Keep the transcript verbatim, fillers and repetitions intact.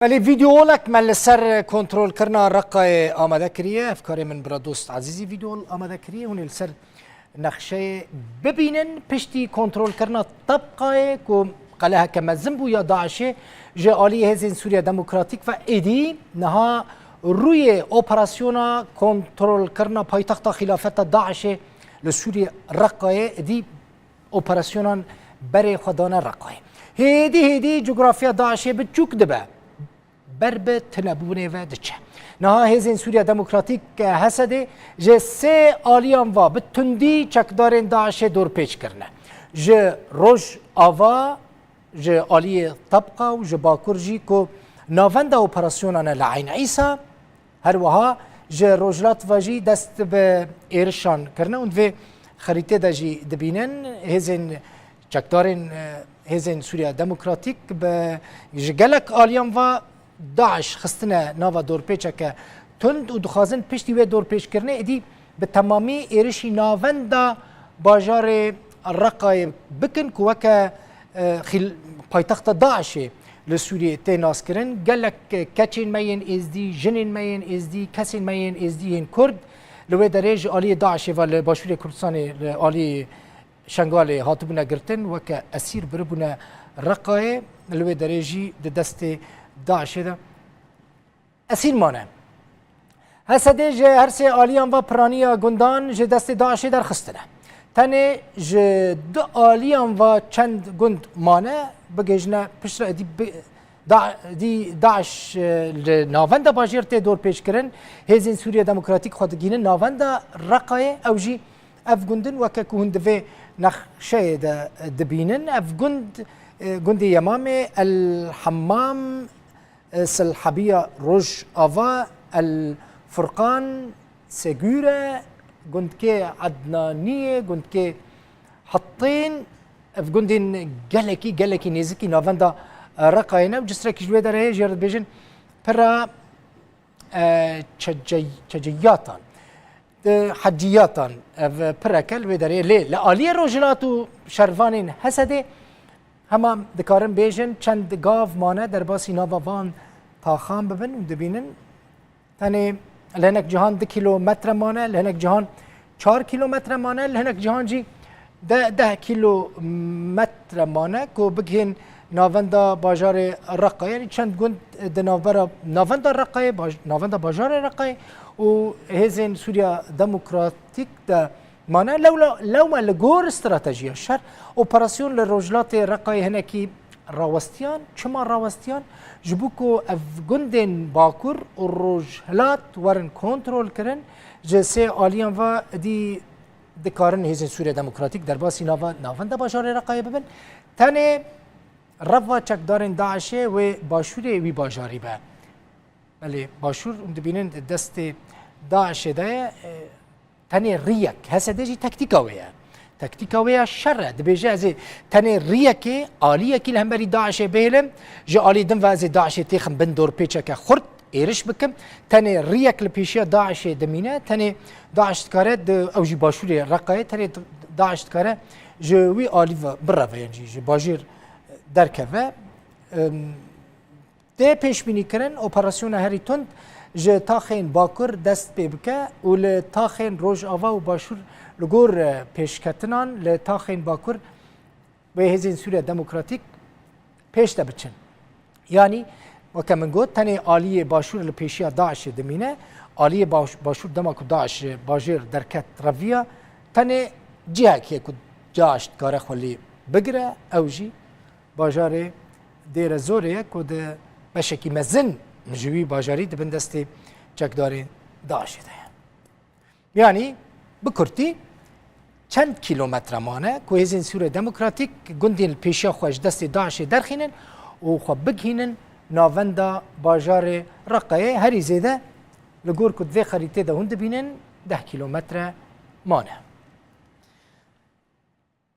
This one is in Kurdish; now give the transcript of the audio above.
Belê, vîdeolek me li ser kontrolkirina Reqayê amade kiriye. Hevkarê min Biradost Ezîzî vîdeo amade kiriye. Hûn ê li ser nexşeyê bibînin. Piştî kontrolkirina Tebqayê ku qeleheke mezin bû ya DAIŞê ji alî Hêzên Sûriya Demokratîk ve, êdî niha rûyê operasyona kontrolkirina paytexta xîlafeta DAIŞê li Sûriyê, Reqayê, êdî operasyonan berê xwe dane Reqayê. Hêdî hêdî cografya DAIŞê biçûk dibe. Ber bi tunebûnê ve diçe. Niha Hêzên Sûriya Demokratîk, H S D, ji sê aliyan ve bi tundî çekdarên DAIŞê dorpêç kirine. Ji Rojava, ji aliyê Tebqa û ji Bakur jî ku navenda operasyonan e li Eyn Îsa, her wiha ji rojhilat ve jî dest bi êrişan kirine. Hûn di vê xerîtê de jî dibînin, hêzên çekdarên, e, Hêzên Sûriya Demokratîk bi, ji gelek aliyan ve DAIŞ xistine nava dorpêçeke tund û dixwazin piştî wê dorpêçkirinê êdî bi temamî êrişî navenda bajarê Reqayê bikin ku weke, e, xîl-, paytexta DAIŞê li Sûriyê tê naskirin. Gelek, e, keçên me yên êzdî, jinên me yên êzdî, kesên me yên êzdî yên Kurd li wê derê ji aliyê DAIŞê ve li Başûrê Kurdistanê, li aliyê Şengalê hatibûne girtin, weke esîr biribûne Reqayê, li wê derê jî di destê DAIŞê de esîr mane. H S D ji her sê aliyan ve piraniya gundan ji destê DAIŞê derxistine. Tenê ji du aliyan ve çend gund mane, bigihîjine piştre êdî bi-, Da-, dî DAIŞ, e, li navenda bajêr tê dorpêçkirin. Hêzên Sûriya Demokratîk xwe digihînin navenda Reqayê. Ew jî ev gund in, weke ku hûn di vê nexşeyê de, e, dibînin. Ev gund, e, gundê Yemamê, El Hemmam, e, Silhebiya Rojava, El Furqan, Segûre, gundkê Ednaniyê, gundkê Hittîn, ev gundên gelekî, gelekî nêzikî navenda, e, Reqayê ne û cistrekî ji wê derê heye jê re dibêjin pira, e, çece-, çeceyatan, e, heciyatan, ev pireke li wê derê. Lê li aliyê rojhilat û şervanên H S D'ê hema dikarin bêjin çend gav mane derbasî nava van taxan bibin û dibînin. Tenê li hinek cihan du kîlometre mane, li hinek cihan çar kîlometre mane, li hinek cihan jî de-, deh kîlometre mane ku bigihên navenda bajarê Reqayê, yanî çend gund di navbera navenda Reqayê, baj-, navenda bajarê Reqayê û hêzên Sûriya Demokratîk de mane. Lewla, lewma li gor stratejiya şer, operasyon li rojhilatê Reqayê hinekî rawestiyan. Çima rawestiyan? Ji bo ku ev gundên Bakur û Rojhilat werin kontrol kirin, ji sê aliyan ve dî dikarin Hêzên Sûriya Demokratîk derbasî nava, navenda bajarê Reqayê bibin. Tenê reva çekdarên DAIŞê wê başûrê wî bajarî be. Belê, başûr, hûn dibînin di destê DAIŞê de ye. E, Tenê riyek, H S D jî taktîka wê ye. Taktîka wê ya şer e. Dibêje, ez ê tenê riyekê, aliyekî li hemberî DAIŞê bihêlim, ji alî din ve ez ê DAIŞê têxim bin dorpêçeke xurt, êriş bikim. Tenê riyek li pêşiya DAIŞê dimîne, tenê DAIŞ dikare, di, ew jî başûrê Reqayê, tenê DAIŞ dikare ji wî alî ve bireve, yan jî ji bajêr derkeve. Em, Tê pêşbînîkirin operasyona herî tund ji taxên Bakur dest pê bike û li taxên Rojava û Başûr li gor, e, pêşketinan li taxên Bakur wê Hêzên Sûriya Demokratîk pêş de biçin. Yanî, weke min got, tenê aliyê Başûr li pêşiya DAIŞê dimîne, aliyê Baş-, Başûr dema ku DAIŞ ji bajêr derket reviya, tenê cihekê ku DAIŞ dikare xwe lê bigire, ew jî bajarê Dêre Zorê ye ku di beşekî mezin ji wî bajarî di bin destê çekdarên DAIŞê de ye. Yanî bi kurtî çend kîlometre mane ku Hêzên Sûriya Demokratîk gundên li pêşiya xwe ji destê DAIŞê derxînin û xwe bigihînin navenda bajarê Reqayê. Herî zêde li gor ku di vê xerîtê de hûn dibînin deh kîlometre mane.